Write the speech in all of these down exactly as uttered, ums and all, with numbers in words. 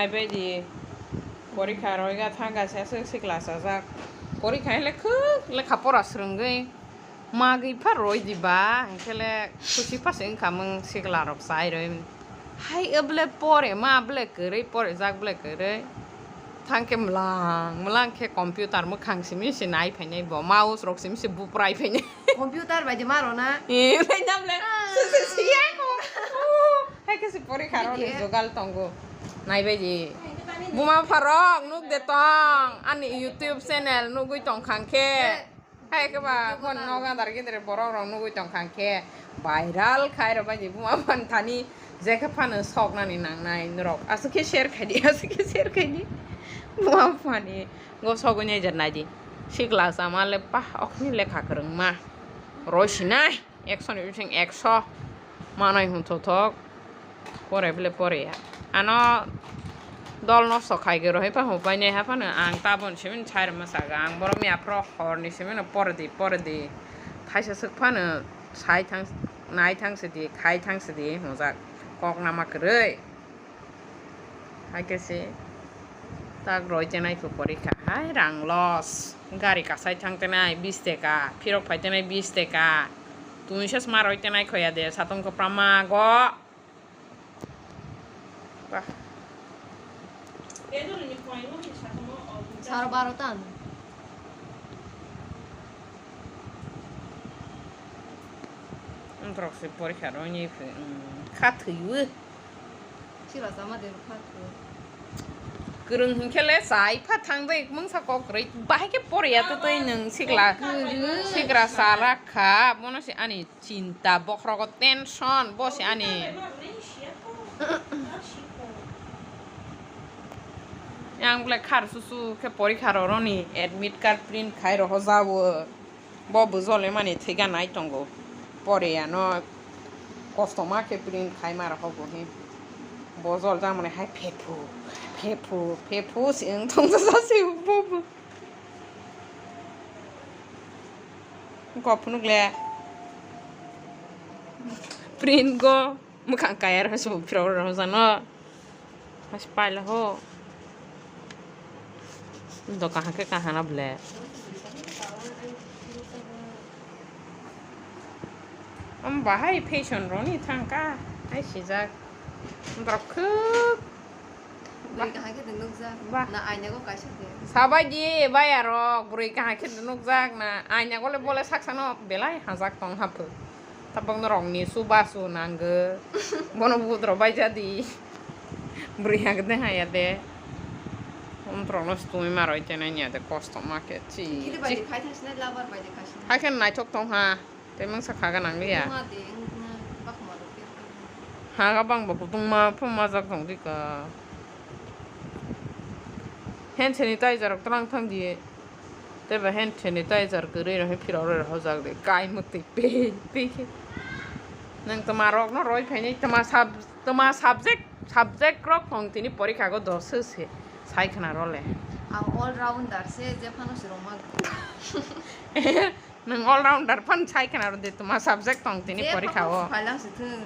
Bedi porikha roiga thangga se aswk sikla chajak. Porikha hile khuk lekha pora swrwngwi magwi pha roi diba, hwnkhe le khusi pha se wngkha mwng sikla rok chai roi. Hai oble pore ma oble kwrwi, pore jak oble kwrwi. Thangkhe mwlang mwlang khe computer mwkhang simi se nai phainai bo, mouse rok simi se buprai phainai. Computer bai di maro na? Eh, bai dam le. Ah. Se, se, se, ya ko. Oh, hai khe se porikha rok ni jogal tongo. Nai bai di. Buma pharok nuk de tong. Ani YouTube channel nugui tong khang khe. Eh. Hai khe ba, YouTube kon channel. Nogo andar gidire borok rok nugui tong khang khe. Viral khai rok bai di buma phan thani. Je khe phano sok nani nang nai norok. Aswk khe share khai di, aswk khe share khai di. Buma phani. Go sogwi nai jer nai di. Sikla chama le pah okni lekha kwrwngma. Roi sinai. Ekso ni bising ekso. Manai hwn thothok. Pore bile pore ya. Ano dol nosto khai ge rohoi pa hwn pai nai ha phano ang tabon simin sai rwma saga. Ang borom ya phro hor ni simin pore di pore di. Thaisa swk phano sai thang nai thang se di khai thang se di hwnjak. Kok nama kwrwi. Hai khe se tak roi chenai khe porikha. Hai rang loss. Gari kasai thang tenai bis teka. Phirok phai tenai bis teka. Tumi se sma roi tenai khoya de. Satung kwpra ma go. Bah. Saro baro ta ano. Wngkrok se porikha roni kha thwiwi. Sira sama de kha thwi. Kwrwng hinkhe le chai pha thang dai mungsa kok kwrwi. Bahai khe poriya to tei nwng sikla. Kwrwng. Sikra sara kha. Bono se ani chinta, bokhrogo tension, bo se ani. Yang bole khar susu khe porikha roroni admit card print khai roho jawo. Bo bujole mani thwiga nai tongo. Pore ano kosto ma khe print khai ma roho bo he. Bo jol jang mani hai phephu, phephu, phephu se wng thong jasa se bo bo. Kok phunuk le. Print go. Mwkhang kaya rw se bo phirok rw jano. Mas paila ho. Do kaham khe kaham na ble. Am bahai fashion roni thangka. Hai sijak. Drok khuk. Bwrwi kaham khe nukjak. Bah. Na aina go kaisa de. Sabai di baya rok bwrwi kaham khe nukjak na aina gole bole saksa no belai hajak tong haphu. Tabok norok ni su ba su nangw. Bono budro bai jadi. Bwrwi hagwi de haya de. Omtrok no sutumi maroi tenai niya de kosto ma khe chi. Kiri bai de khai thang sinai labar bai de khai sinai. Hai khe naithok tong ha. Tei mungsa kha ganang liya. Wngma de, wngma bakma rok khe. Ha ga bang bo kutung ma phum ma jak tong di ka. Hand sanitizer rok twlang thang di. Tei ba hand sanitizer kwrwi rok phirok rwi rok hojak de. Kai mwtwi pe pe khe. Nwng twma rok no roi phainai twma sub-, twma subject, subject rok thong tini porikha go dos se sai khna role. Ang all rounder se, je phano se rwma. Nwng all rounder phan sai khna rw de twma subject tong tini porikha o. Phailang se thung.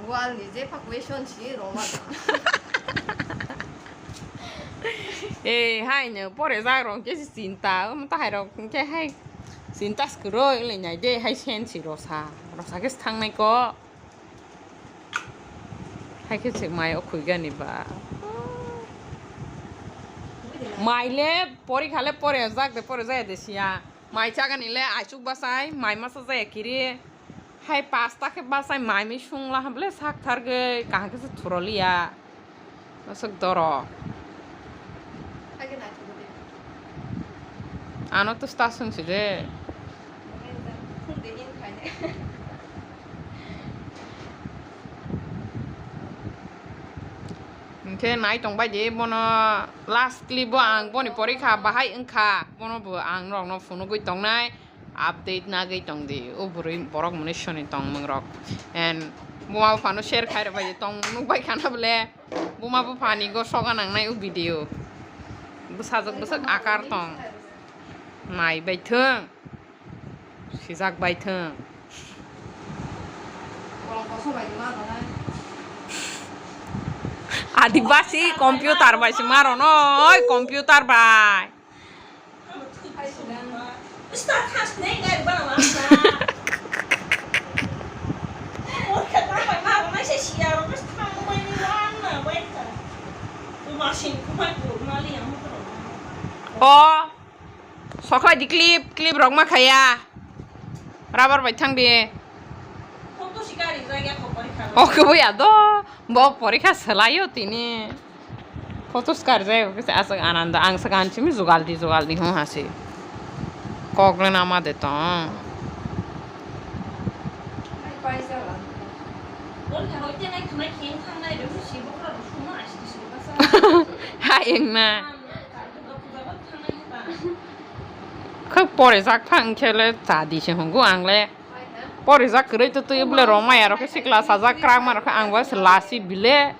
Wall ni je pha question si roma. Eh, hai no pore jak rong khe si chinta, um, ta hai rok khe hai chinta skuro le nai de hai sen si rosa. Rosa khe thang nai ko. Hai khe se mai o khuigani ba. Mai le porikha le pore jak de pore jaya de siya. Mai chagani le aichuk bachai, mai masa jaya kiri. Hai pasta khe bachai mai mi sungla hable sak thargwi kaham khe se thuroliya. Aswk doro. Ano to sta sung si de. Hwnkhe nai tong bai di bono last clip o ang boni porikha bahai wngkha bono bo ang norok no phunugwi tongnai. Update nagwi tong di, o bwrwi borok mwnwi soni tongmung rok. And buma buphano share khai rwbai di tongmung nukbai khana bole. Buma buphani go soga nangnai o video. Bwsajwk bwswk akar tong. Nai bai thung. Sijak bai thung. Adibasi computer bai se maro noi, computer bai. O. Sokhai di clip, clip rok ma khaya. Rubber bai thang di. Photo si kari jagya ko porikha. O khe buya do, bo porikha selayo tini. Photo si kari jagya ko kisa aswk ananda, ang saka anchimi jugal di, jugal di hung hasi. Kok le nama de tong. Hai paisa la. Porikha hoite nai khna kheng thang nai de si bokra suma asi si basa. Ha eng na. Khak porijak phang khe le cha di se hungo ang le. Porijak kwrwi to twi bole rw maya rw khe sikla sajak kwrak ma rw khe ang bo se lasi bile.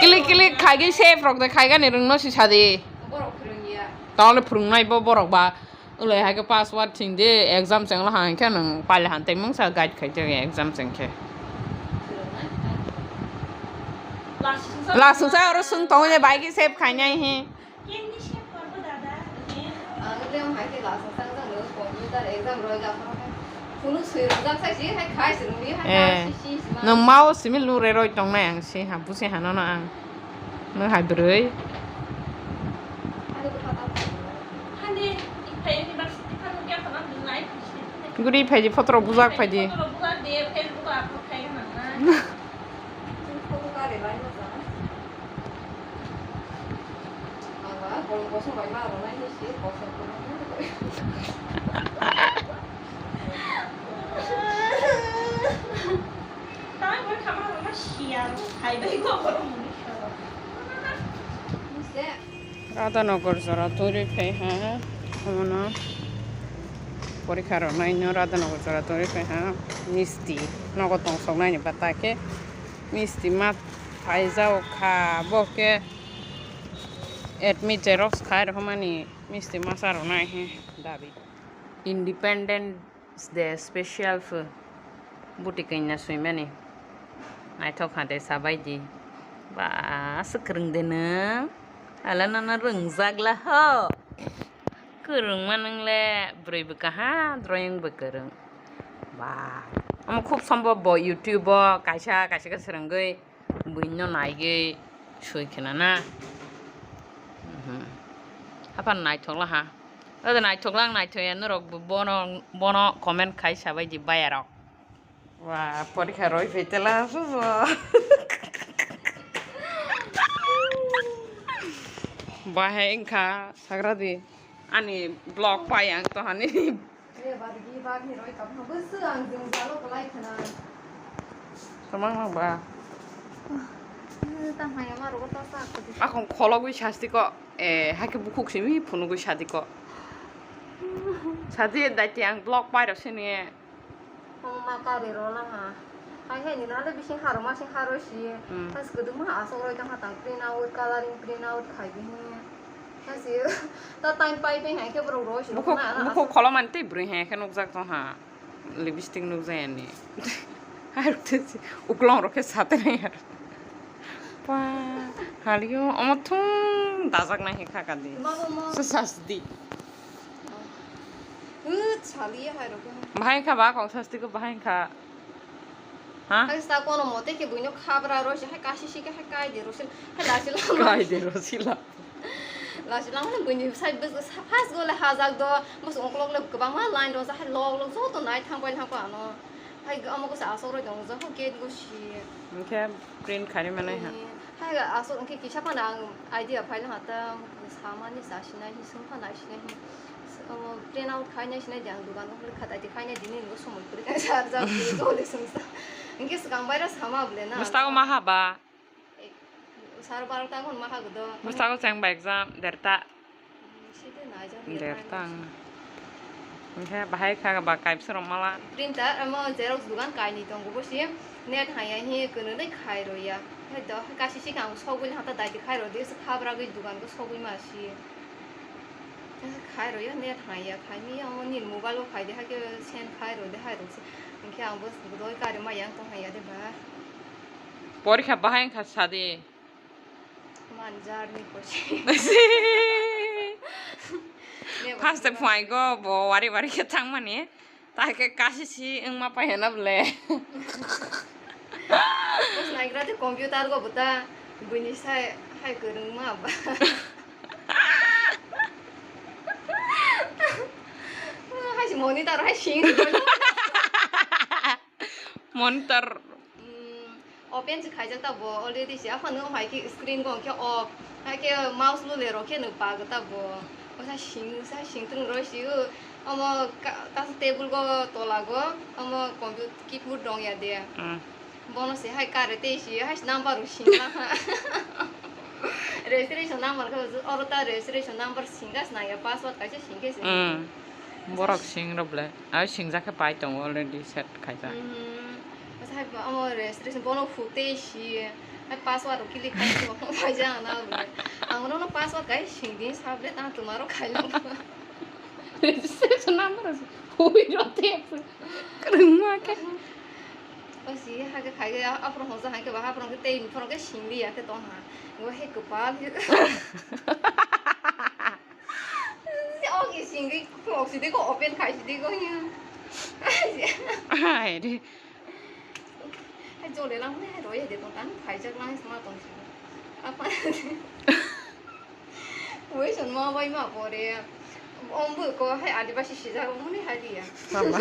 Kilik kilik khai gwi save rok de khai gani rwngno si sa di. Tawle phwrwngnai bo borok ba. Ulai hai khe password thing di, exam chengla hai khe nwng paila han tei mungsa guide khai tei exam cheng khe. Lasungsa oro sung tongo je bai khe save khainai he. Eh, nwng ma o simi lure roi tongnai ang si ha, busi hanono ang. Nwng hai bwrwi. Guri phaidi, photo rok bujak phaidi. Radhanagar jora tongwi phai ha, omono porikha rwnaino Radhanagar jora tongwi phai ha, misti nogo tongsoknaini bata khe misti ma phaijao kha, bo khe admit xerox khai rwmani misti masa rwnai he dabi. Independent de special pho buti kanya swimani. Naithok ha de sabai di. Ba, aswk kwrwng de nwng. Hala nono rwngjak la ho. Kwrwng ma nwng le bwrwi bwkha ha, drawing bo kwrwng. Ba, omo khub sombob bo YouTube o kaisa, kaisa khe swrwngwi buino naigwi swi khna na. Mhm. Haphano naithok la ha. Ode naithok lang naithok ya norok bo bono, bono comment khai sabai di baya rok. Wa, porikha roi phaitela subo. Bahai wngkha sagra di. Ani vlog pai ang to hani. Tamang mang ba. Akong khologwi sasti ko. Eh, hai khe bukhuk simi phunugwi sadi ko. Sadi daiti ang vlog pairok sini. Hongma kari rwla ha. Hai hai ni nale bising haro masing haro si. Hmm. Has kwdwma asok roi tong ha tang print out, coloring print out khai bini. Hasi ta time pai pai hai khe borok roi si. Bukhuk, bukhuk kholoman tei bwrwi hai khe nukjak tong ha. Lipstick nukjaya ni. Uklong rok khe satenai aro. Pa, halio omo thung dajak nai kha kadi. Mama, mama. Sasdi. Hut, saliya hai rok. Bahai kha ba kong sasti ko bahai kha. Ha? Hai sa kono mote khe buino khabra roi si hai kasi si khe hai kai de roi si. Hai lasi la. Kai de roi si la. Lasi langmani buini sai bwswk sa first gole hajak do, bwswk ongkolok le kwbangma line rojak hai lok lok joto nai thang pai thang ano. Hai omo khe asok roi tongo jahok gate go si. Hwnkhe print khaini manai ha. Hai asok hwnkhe kisa phano ang idea phaina ha ta samani sa sinai hi sung phano sinai hi. Omo print out khainai sinai di ang dugan o khatai di khainai di nini somoi kwrwi kha sa jang jole sung sa. Hwnkhe swkang baira sama bole na. Bwskango ma ha ba? Sar barota gun maha gdo. Bwskango cheng ba exam derta. Derta ang. Hwnkhe bahai kha ba kaibsa rok mala. Printer amo xerox dugan kainwi tongo bo si net hai ya hi kwnwi khai rw ya. Hai do kasi si kang sogwi hata dai khai rw di khabragwi dugan go sogwi ma si. Khai rw ya, net hai ya, khai mi ya, omo nini mobile o khai de, hakhe send khai rw de, hai rw se. Hwnkhe ang bo doi kari ma yang tong hai ya de ba. Porikha bahai wngkha sadi. Manjar ni kochi. First time phai go bo wari wari khe thang mani. Tai khe kasi si wngma pai hwnna bwle. Bus naigra de computer go buta buini sai hai kwrwngma ba. Hai si monitor hai sing. Monitor. Mm, open se khaijak ta bo already se, aphano hai khe screen go hwnkhe off, hai khe mouse lule rok khe no pa ta bo. Osa sing, osa sing tung roi si o. Omo ka-, kaisa table go tola go, omo computer keyboard dong ya de. Mm. Bono se hai kare tei si, hai number rok sing la ha. Registration number khe oro ta registration number sing ga se nang ya, password kaisa sing khe se. Mm. Borok sing rw bwle. Ai singjak khe pai tongo already set khaijak. Mhm. Asa hai bo amo registration bono phutei si. Hai password rok click khai bo phaijak na bwle. Ang nono password kai sing di sa bwle ta tumaro khai lo. Registration number hui rw te. Kwrwngma khe. O si hai khe khai khe aphuru hongsa hai khe ba aphuru khe tei phuru khe sing di ya khe tong ha. Bo he kwpal. Oke singwi khulok sidi ko open khai sidi ko ya. Hai re. Hai jole lang ne hai roi de tong kan khai jak lang sma tong si. Apa? Wei son ma bai ma pore. Ombu ko hai adibasi sijak muni hai dia. Mama.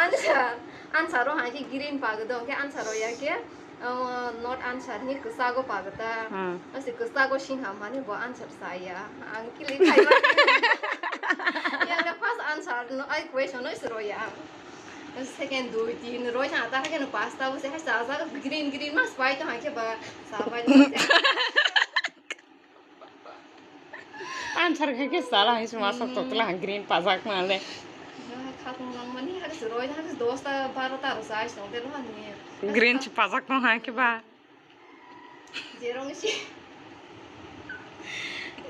Answer, answer o hai khe green pagwi do, hwnkhe answer o ya khe, omo, not answer ni kwchak o pagwi ta. Hmm. Asi kwchak o sing ham mani bo answer sa ya. Ang kili khai mani. Yang le first answer no, ai question no siro ya. Second dui, tin roi sa ta khe no pasta bo se hai sa sa green green mas pai to hai khe ba sa pai. Answer khe khe sala hai suma sok totla green pajak ma le. Khatung langmani hakhe se roi hakhe dosta barota ro sai song te lo hani. Green si pajak tong hai khe ba. Jerong si.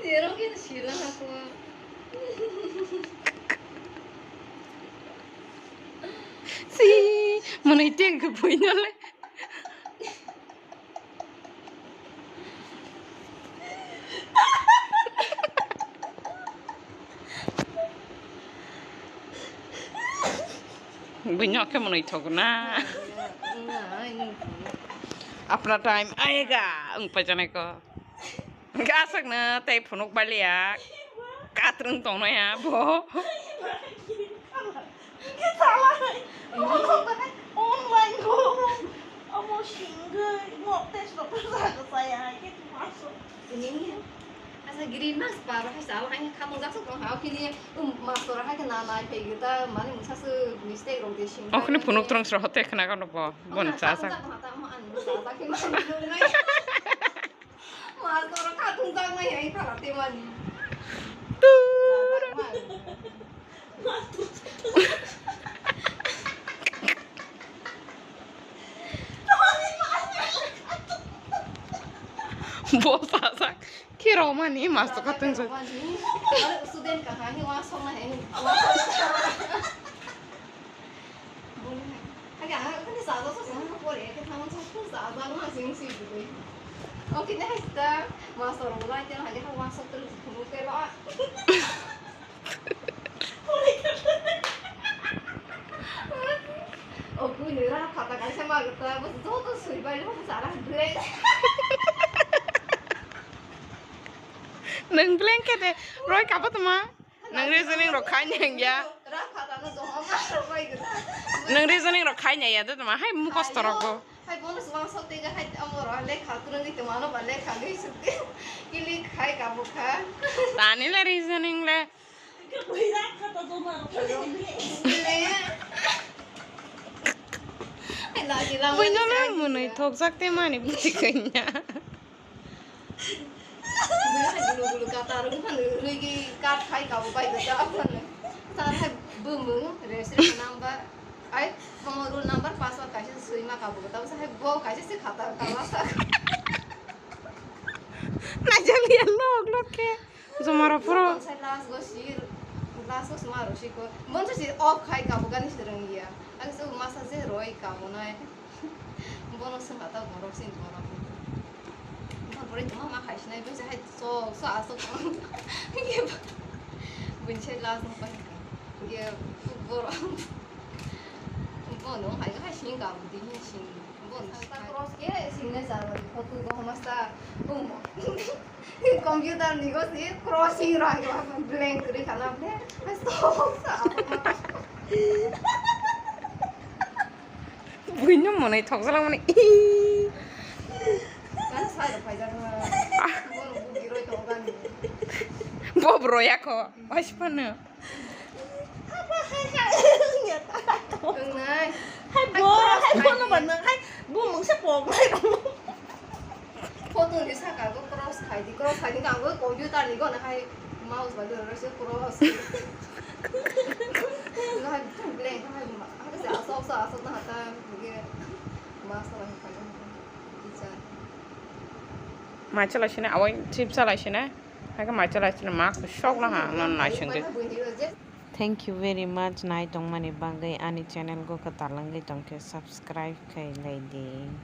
Jerong khe sila hako. Si, mwnwi teng khe buino le. Buino khe mwnwi thok na. Apna time aega wng pai janai ko. Hwnkhe aswkno tei phunuk baliya katrwng tongnaiha bo. Hwnkhe chala hai. Omo online go. Omo singwi nok tei srok jaga chaya hai khe tongma aswk. Asa green mask paro hai chala hai khamung jaksuk tong ha, o kini, um, mask tora hai khe na nai phai gita mani mungsa se mistake rok de sing. Okhne phunuk trong sro hote khna gano bo. Bon cha sa. Mask tora khatung jak nai hai phala te mani. Tur. Bo sajak khe romani masto khatung jak. Student kahani wasong na hai. Hage ang kani sajak so song pore ke thamang so sajak ma sing si bui. Oke ne hasta master ulai te hage ha wasong terus bui ke lo. O buini ra khata kaisa ma gata, bo joto sui bai, bo sara blank. Nwng blank khe de, roi kabo tongma. Nwng reasoning rok khai nang ya. Ra khata no joma ma rok bai gata. Nwng reasoning rok khai nang ya de tongma, hai mukhos torok bo. Hai bono swang sok tega, hai amo ro lekha kwrwngwi tongma no ba lekha gwi suk. Kili khai kabo kha. Tani le reasoning le. Buino le mwnwi thokjak te mani buti kanya. Buino hai gulu gulu kata rwgwi phano rwgwi kat khai kabo bai gata phano. Sana hai bumung registration number, ai, omo roll number, password kaisa swi ma kabo gata, hai bo kaisa se khata kala sa. Naijak liya lok lok khe. Jomaro phoro. Bonsai last go si, last go suma ro si ko. Bonsai si off khai kabo gani si rwng ya. Ang se masa je roi kabo nai. Bono sung ata borok sin borok. Borok tuma ma khai sinai bonsai hai so so asok. Bonsai last no khai. Ye borok. Bono hai hai sing kabo di sing. Bono. Cross ke sing ne sa photo go masa. Computer ni go si crossing rang yo blank ri khala blank. Stop sa. Buino monai thokjala mani. Kan sa ro phai jang na. Bono bugi roi to gani. Bob roya ko. Waspano. Wngnai. Hai bo, hai bo no ba nang, hai bo mungsa pok nai. Photo ni saka go cross khai di, cross khai di ka go computer ni go na hai mouse ba do ro se cross. Hai blank hai ma, hai se asok sa asok na hata bugi ma sa ba khai. Maichalai sini, awai chip chalai sini. Hai khe maichalai sini, ma sok na ha, non naising de. Thank you very much, nai tongmani bagwi ani channel go kwtal wngwi tongkhe subscribe khailai di.